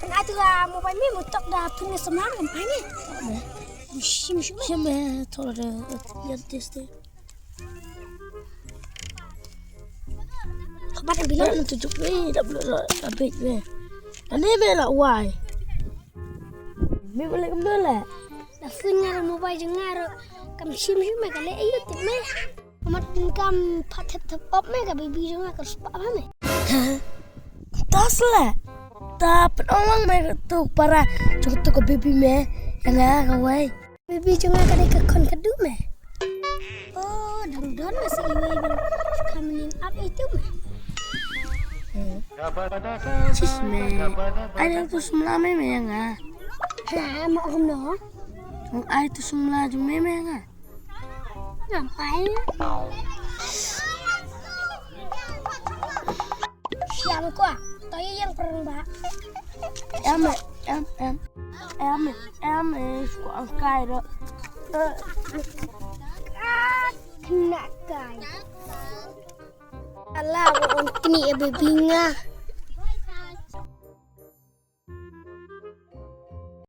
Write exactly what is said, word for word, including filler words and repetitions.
Nga tu la mobile me mutok da punya semang kan ini. Shim shim. Shim eh, thora da yan teste. Khabar bilang. Dah tu juk ni, dah belum dah habis ni. Ani me la wai. Me boleh kembali lah. Da phone nga mobile jong nga ro. Kam shim shim me kale ayu tip me. Amat kam phat thep thep op me ka baby jong nga ka spa me. Tas le. Ta pet ong lang me tu para jong tu ka baby me. Anga ka wai. Baby jong nga ka dei ka khon ka du me. Oh, dang don me si iwei bang. Kam nin ap itu me. Sis me. Ai dang tu semla me me anga. Ha, mo kumno? Ai tu semla jong me me anga. Ngapai? Siang ko. Toy yang perang ba. Em em em. Em em em, squat kai ro. Kena kai. Ala ko on kini e baby nga.